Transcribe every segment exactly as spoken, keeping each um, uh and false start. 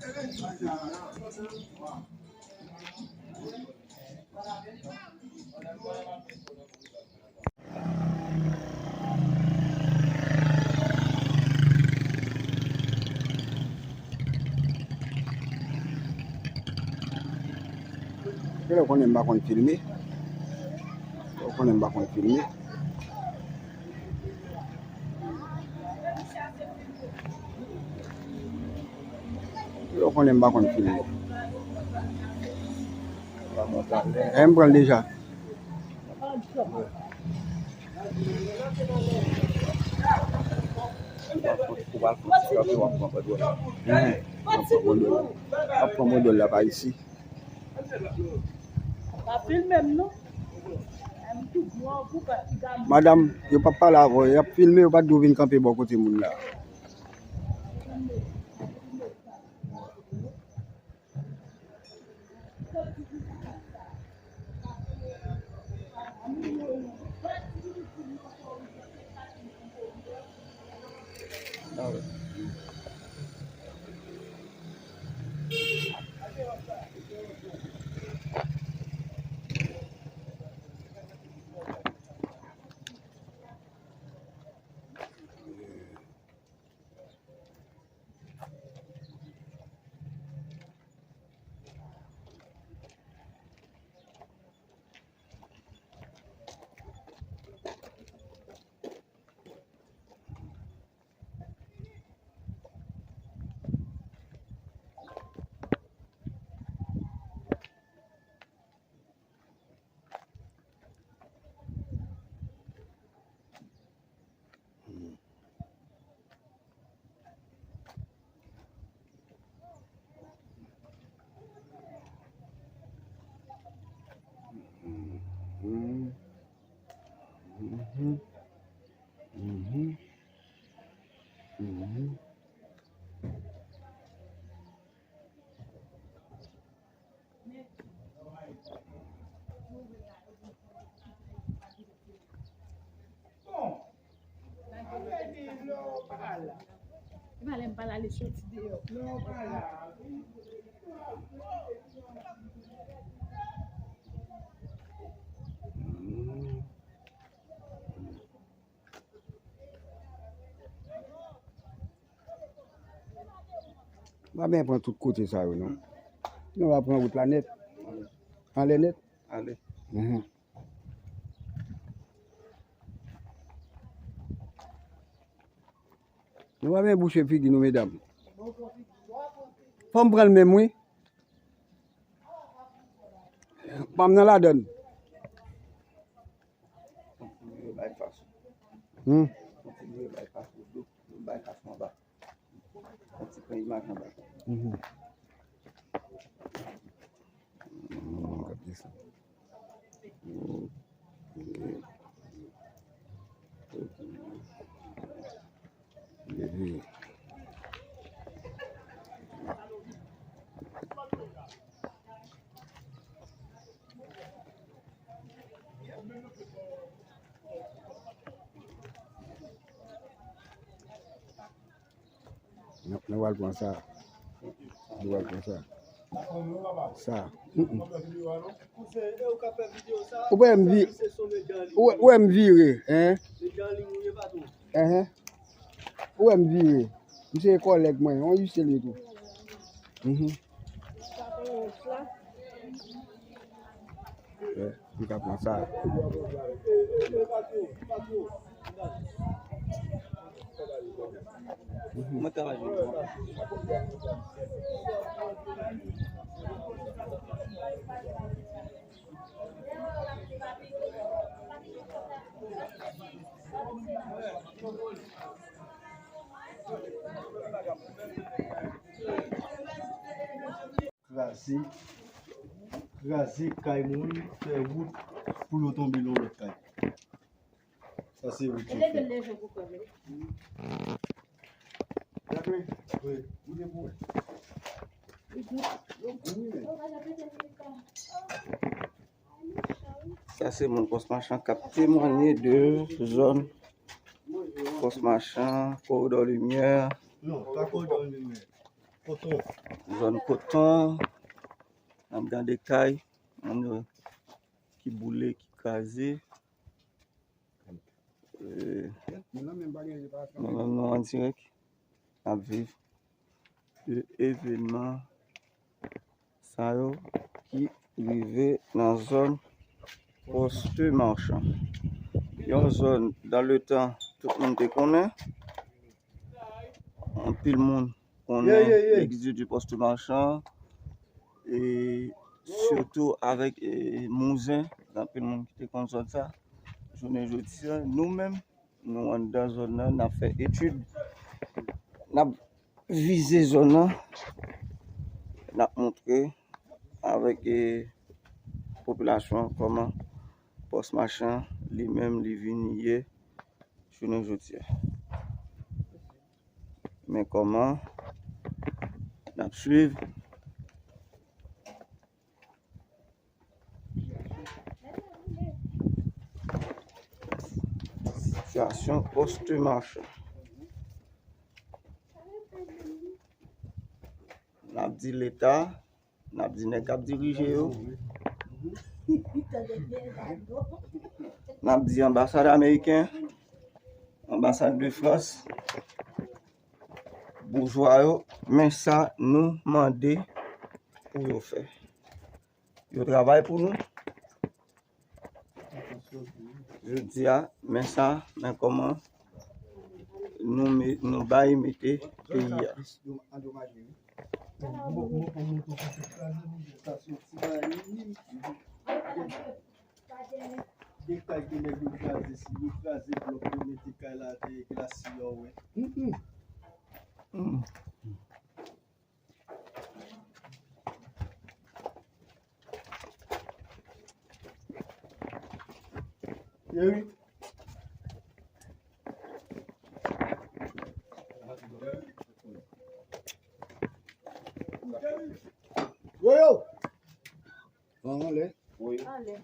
Genlè w konnen m pa konn filme. Genlè w konnen m pa konn filme. Genlè w konnen m pa konn filme. E m pran l deja. Ou pral fè ti kanpe, w ap pran bann dòla. Enhen. W ap pran bann dòla. W ap pran bann dòla pa isi. Pa filme m non. Madanm, yo p ap pale avè w, y ap filme, yo pa t dwe vin kanpe bò kote moun la. Bon. Sa vle di lè w pa la. E pa lè m pa la, li soti deyò. Lè w pa la. M pa byen pran tout kote sa yo, non. Nou va pran wout la nèt. Anlè nèt. Ale. Mhm. Nou pa byen bouche figi nou, medam. Fò m pran l menm, wi. Pa m nan ladann. Kontinye bay fas ou. Hmm. Kontinye bay fas ou. Bay fas ou anba. Yon ti pran imaj anba. Mhm. Hmm, gade sa. Ok. Ok. Nou, nou pral pran sa. Nou pral pran sa. Sa. Mm, mm. Ou wè m vi-, ou wè, ou wè m vire, hein? Enhen. Ou wè m vire. Misye e kòlèg mwen, yon isil li tou. Mhm. Wè, m ka pran sa. Mhm. Mwen travay jodi a. Kraze, kraze kay moun, fè wout pou yo tonbe nan lòt kay. Sa se wout yo fè. Gade, wi, wi, wout e pou wè. Sa se moun Pòs Machan k ap temwanye de zòn Pòs Machan, Koridò Limyè. Non, pa Koridò Limyè. Koton. Zòn Koton, n ap gade kay, moun yo ki boule, ki kraze. E, nou menm nou an dirèk, n ap viv de evènman sa yo ki rive nan zòn Poste Marchand. Yon zòn, dans le temps, tout moun te konnen. Anpil moun konnen egzit di Poste Marchand, e sitou avèk, e, Mouzen, anpil moun ki te konn zòn sa. Jounen jodi a, nou menm, nou anndan zòn nan, n ap fè etid, n ap vize zòn nan, n ap montre avèk, e, popilasyon kòman Poste Marchand li menm li vin ye jounen jodi a. Men kòman n ap swiv sitiyasyon Poste Marchand. N ap di Leta, n ap di nèg k ap dirije yo, n ap di anbasad ameriken, anbasad de Frans, boujwa yo, men sa nou mande pou yo fè. Yo travay pou nou. Jodi a, men sa, men kòman nou, nou bay mete peyi a. Gen kay ke nèg yo kraze, si yo kraze blòk, yo mete kay la atè, glas yo wè. Yo, yo! Van anlè. Wi. Anlè.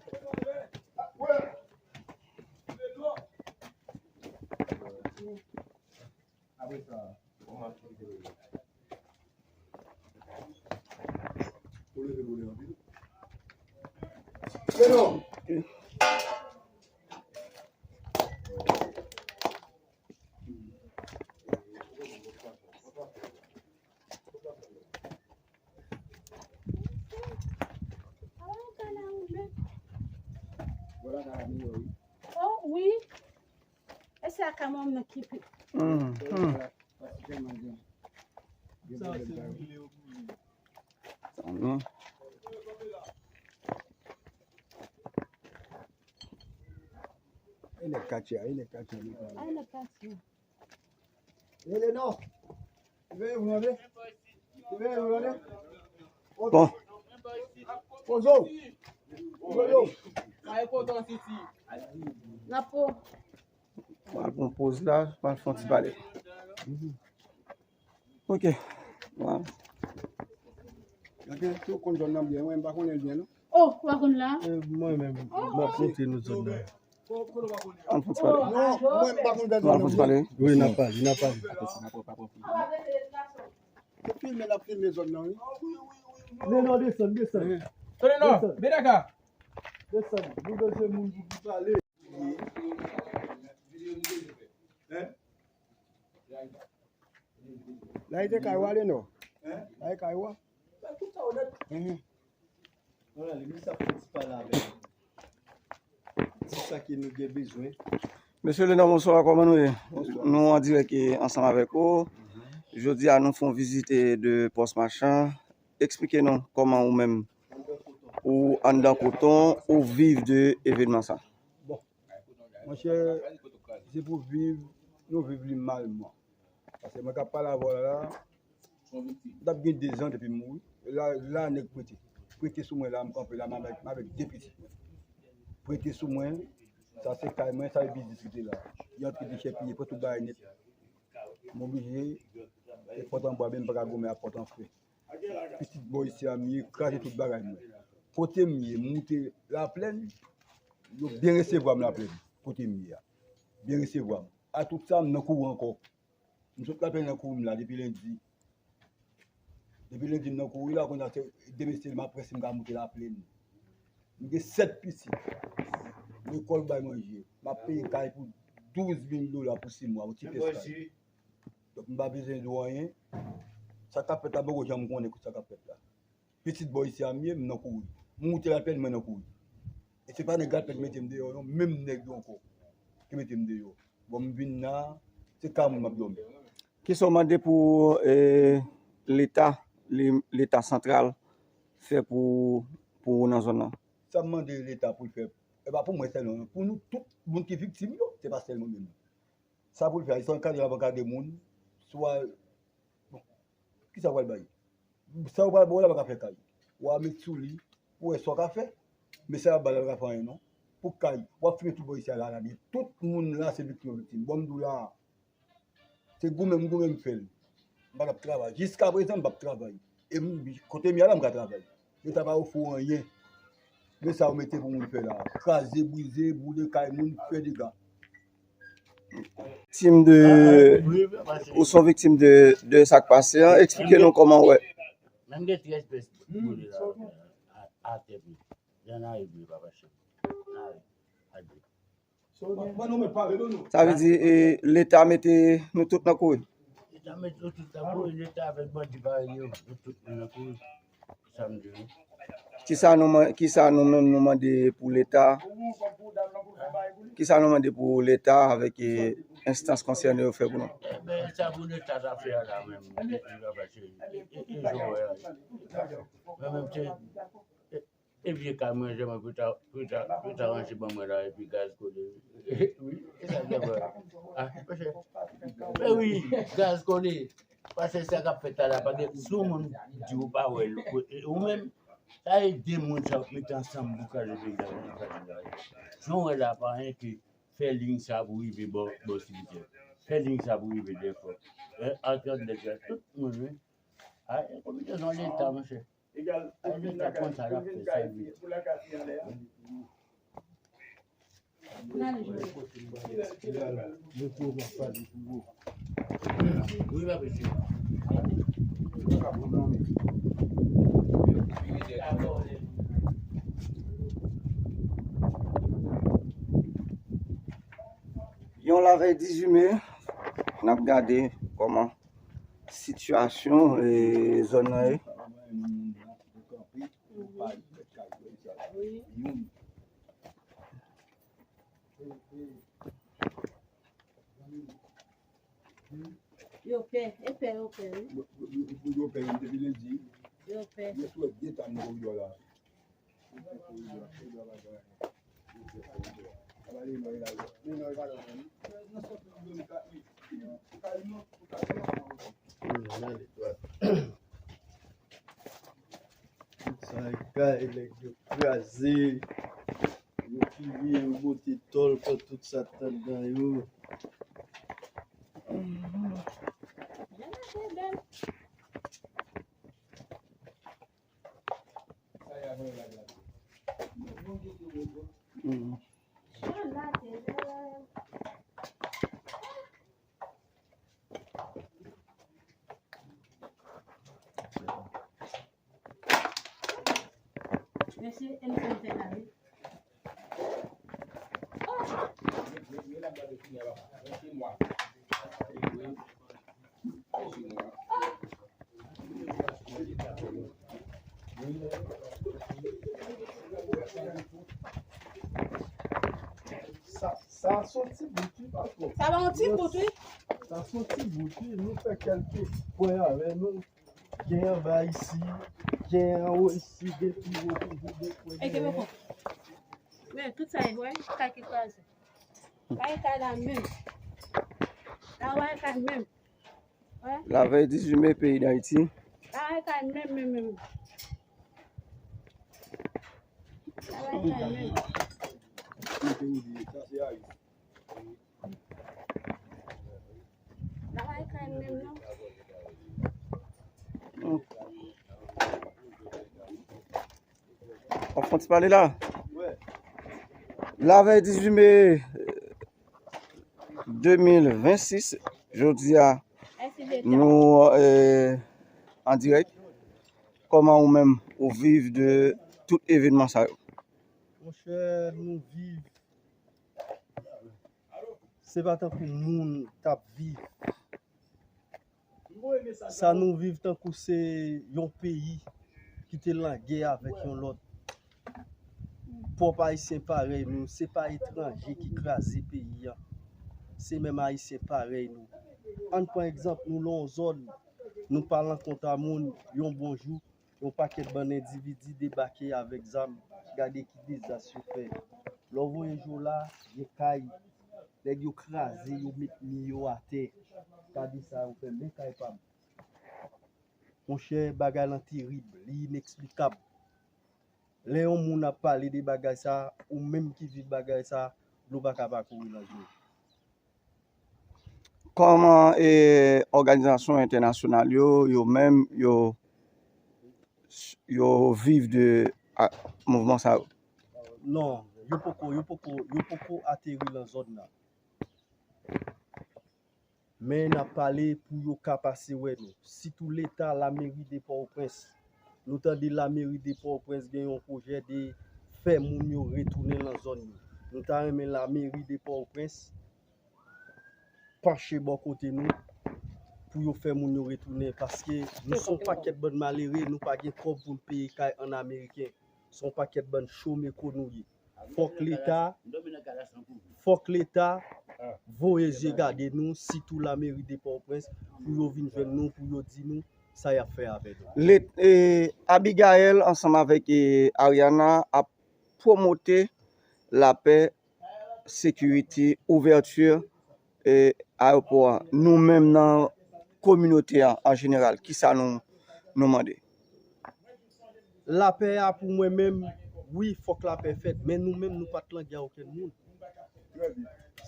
Apre sa, ou leve bonè anpil. Men non. Oh, wi. E se a ka manman ki pi. Mhm. Tann non. E nèg katye a, e nèg katye a. Ay, nèg katye. Rele non. Veye vou tande. Veye vou tande. Bon. Pozo. Pozo. Napo. Pral pran poz la, pral fè yon ti pale. Ok. Bon. Ok, si w konn zòn nan byen, mwen m pa konnen l byen non. Oh, ou pa konn la? Eh, mwen menm, m ap montre nou zòn nan. Ann fon ti pale. Non, mwen m pa konn zòn nan. Ann fon ti pale. Wi, n ap pale, n ap pale. Se filme, n ap filme zòn nan, wi. Men non, desann, desann. Tande non, Bedaka. Desann, nou bezwen moun pou ki pale. La e te kay ou ale non? La e kay ou a? Voilà, li menm sa fè ti pale avè nou. Di sa ke nou gen bezwen. Mesye Lenò, bonswa, kòman nou ye? Nou an dirèk ansanm avèk ou. Jodi a nou fè yon vizit de Pòs Machan. Eksplike nou kòman ou menm ou anndan Koton, ou viv de evènman sa. Bon, monchè, se pou viv, nou viv li malman. Paske mwen k ap pale avè w la, la, m t ap gen dezan depi m mouri. La, la nèg prete. Prete sou mwen la, m kanpe la, m avèk, m avèk de pitit mwen. Prete sou mwen, sa se kay mwen, sa se biznis ki te la. Yo antre dechèpiye, pran tout bagay nèt. M oblije, e pòt an bwa, men m pa ka goumen ak pòt an fè. Pitit bò isi a m ye, kraze tout bagay mwen. Kote m ye, m moute Laplèn, yo byen resevwa m Laplèn, kote m ye a. Byen resevwa m. A tout sa, m nan kouran ankò. M sot Laplèn nan kouran m la depi lendi. Depi lendi m nan kouri la, kounye a se demen se m ap wè si m ka moute Laplèn. M gen sèt pitit. Lekòl bay manje. M ap peye kay pou douz mil dola pou sis mwa, yon ti pyès kay. Donk, m pa bezwen di w anyen. Sa k ap fèt la, m poko janm konnen sa k ap fèt la. Pitit bò isi a m ye, m nan kouri. M moute Laplèn, mwen nan kouri. E se pa nèg Laplèn mete m deyò, non, menm nèg yo ankò ki mete m deyò. Bon, m vin la, se kay moun m ap dòmi. Kisa w mande pou, eh, Leta, li, Leta santral fè pou, pou ou nan zòn nan? Sa m mande Leta pou l fè, e pa pou mwen sèlman, non. Pou nou, tout moun ki viktim yo, se pa sèlman mwen menm. Sa pou l fè, se yon kade l ap ankadre moun, swa, bon, kisa w pral bay? Sa w pral ba w la pa ka fè kay. W a met sou li, pou wè sa w ka fè. Men sa y ap ba l la pa ka fè anyen, non. Pou kay, w ap fimen tout bò isi a la, la, tout moun la se viktim, viktim. Bon, m di w la, se goumen m goumen m fè l. M pa t ap travay. Jiska prezan, m p ap travay. E m, kote m ye a la, m ka travay. Leta pa ofri w anyen. Men sa yo mete pou moun fè la. Kraze, brize, boule kay moun, fè dega. Viktim de, ou se yon viktim de, de sa k pase an. Eksplike nou kòman w wè. Menm gen trèz pès boule la, a, atè, jan n a rive, papa cheri. N a rive. Sa vle di, eh, Leta mete nou tout nan kouri. Leta mete nou tout nan kouri, Leta avèk bandi parèy yo, nou tout nou nan kouri. Sa m di nou. Kisa nou man-, kisa nou menm nou mande pou Leta? Kisa nou mande pou Leta avèk, eh, enstans konsène yo fè pou nou? Eben, sa pou Leta ta fè a la menm, e, e, e, e, e, jan w wè a. Mwen menm, se, e, e vye kay mwen, jan mwen pou ta, pou ta, pou ta ranje ban mwen la, epi gaz kole. Wi, e sa k gen vre. Ah, monchè. Men wi, gaz kole. Paske sa k ap fèt la, la pa gen, si yon moun di w pa wè l, ou, ou menm, sa e de moun sa w mete ansanm pou kraze peyi a, pou kraze peyi a. Jan w wè la, pa anyen ke fè liy sa pou rive bò, bò simitè. Fè liy sa pou rive Dèfò. E, ak lòt nèg la, tout moun, wi. A, e konbinezon Leta, monchè. Egal, pou vin lakay, pou vin kay, pou lakay fi anlè a. Egal, mete w nan pale pou ou. Wi, papa, se. Yon lavèy dizuit me, n ap gade kòman sitiyasyon, eh, zòn nan ye. Yo pè, e pè yo pè, wi. Yo, yo, yo, yo pè, yo depi lendi. Yo pè. Yo sou de tan nan koridò la. Sa e kay, nèg yo kraze. Yo fouye, yo bote tòl, pran tout sa k t anndan yo. Sa, sa se yon ti bout, wi, patwon. Sa pa yon ti bout, wi. Sa se yon ti bout, wi. Nou fè kèlke pwen avè nou. Gen anba isi, gen anwo isi, gen pi wo toujou, gen pwen. E ke mwen pran. Men, tout sa, wè, kay ki kraze. Pa gen kay la menm. La, wè, kay menm. Lavèy dizuit me, peyi Dayiti. W ap fè yon ti pale la. Lavèy dizuit me de mil vennsis, jodi a, nou, eh, an dirèk. kòman ou menm ou viv de tout evènman sa yo? Monchè, nou viv, se pa tankou moun t ap viv. Sa nou viv tankou se yon peyi ki te langè avèk yon lòt. Pwòp Ayisyen parèy nou, se pa etranje ki kraze peyi a. Se menm Ayisyen parèy nou. Ann pran egzanp, nou nan yon zòn, nou pa rankontre moun, yon bon jou, yon pakèt bann endividi debake avèk zam, gade ki dezas yo fè. Lè w voye je w la, gen kay, nèg yo kraze, yo met mi yo atè. Gade sa yo fè, men kay pa m. Monchè, bagay lan terib, li ineksplikab. Lè yon moun ap pale de bagay sa, ou menm ki viv bagay sa, dlo pa ka pa kouri nan je w. Kòman, e, òganizasyon entènasyonal yo, yo menm, yo, yo viv de, a, mouvman sa yo? Non, yo poko, yo poko, yo poko ateri lan zòn nan. Men n ap pale pou yo ka pase wè nou. Sitou Leta, lameri de Pòtoprens. Nou tande lameri de Pòtoprens gen yon pwojè de fè moun yo retounen lan zòn yo. Nou ta renmen lameri de Pòtoprens panche bò kote nou pou yo fè moun yo retounen, paske nou se yon pakèt bann malere, nou pa gen kòb pou n peye kay an ameriken. Se yon pakèt bann chome kou nou ye. Fòk Leta, fòk Leta voye je gade nou, sitou lameri de Pòtoprens, pou yo vin jwenn nou, pou yo di nou sa y ap fè avè nou. Le, e, Abigail ansanm avèk, e, Ariana ap pwomote lapè, sekirite, ouvèti, e, ayewopò a. Nou menm nan kominote a an jeneral, kisa nou, nou mande? Lapè a pou mwen menm, wi, fòk lapè fèt, men nou menm nou pa t langè a okenn moun.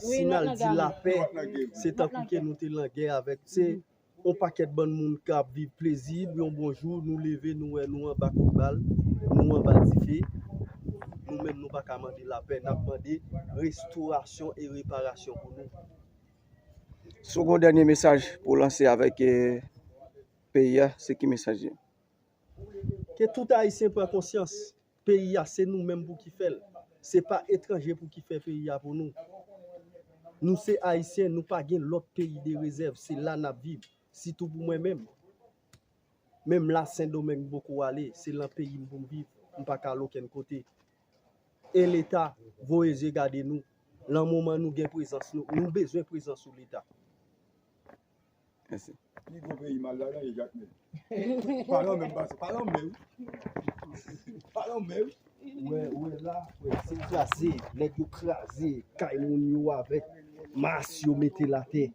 Si n al di lapè, se tankou ke nou te langè avèk, se yon pakèt bann moun k ap viv plezi, yon bon jou, nou leve, nou wè nou anba kout bal, nou anba dife. Nou menm, nou pa ka mande lapè, n ap mande restorasyon e reparasyon pou nou. Si w gen yon dènye mesaj pou w lanse avèk, eh, peyi a, se ki mesaj li? Ke tout Ayisyen pran konsyans. Peyi a, se nou menm pou ki fè l. Se pa etranje pou ki fè peyi a pou nou. Nou se Ayisyen, nou pa gen lòt peyi de rezèv, se la n ap viv. Sitou pou mwen menm. Menm la Sendomeng m poko ale, se lan peyi m pou m viv, m pa ka al okenn kote. E Leta, voye je gade nou. Lan moman nou gen prezans nou, nou bezwen prezans ou Leta. Mèsi. Pi gwo peyi mal la, nan e Jakmèl. Pale w menm, pase, pale w menm. Pale w menm. Wè, wè la, wè, se kraze, nèg yo kraze kay moun yo avèk mas yo mete l atè.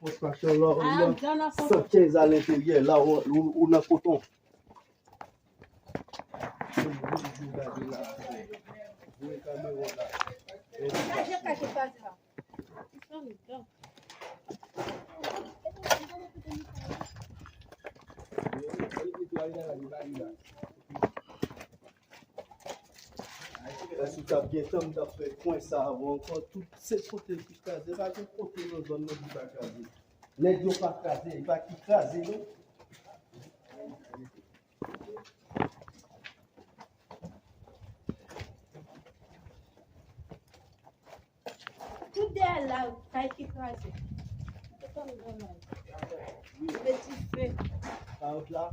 Construction la, ou nan san kenz a lenteryè, la, ou, ou, ou nan koton. Paske w t ap gen tan, m t ap fè kwen sa a ankò. Tout se kote l ki kraze. Pa gen kote nan zòn nan ki pa kraze. Nèg yo pa kraze, e pa ki kraze, non. Tout dèyè la, kay ki kraze. Se kòm domaj. Mete dife. Kawòt la?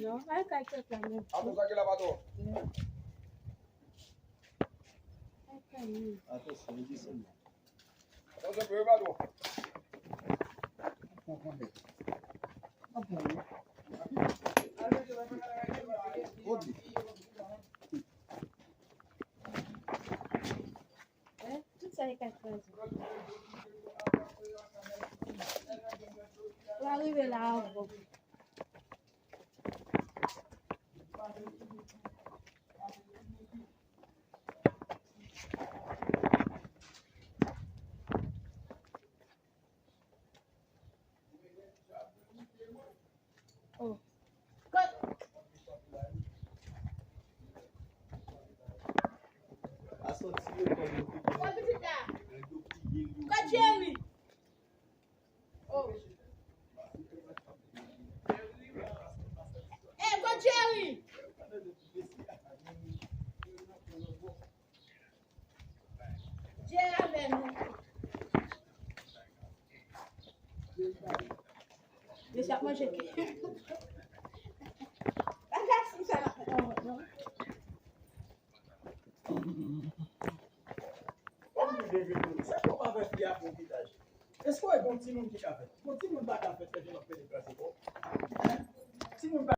Non, ay kay kèk la menm. Avan sa ki la, patwon? Ay kay menm. Atansyon, li desann. Tout sa e ka kraze. Ou arive la avan. Oh. Kot pitit la? Kot Jerry? Oh. Eh, kot Jerry? Jerry avè nou. Mesye ap manje ke. Pa gason sa la. Èske w wè gon timoun ki ka fèt? Gon timoun pa ka fèt lè ke l ap fè deplase kò. Timoun pa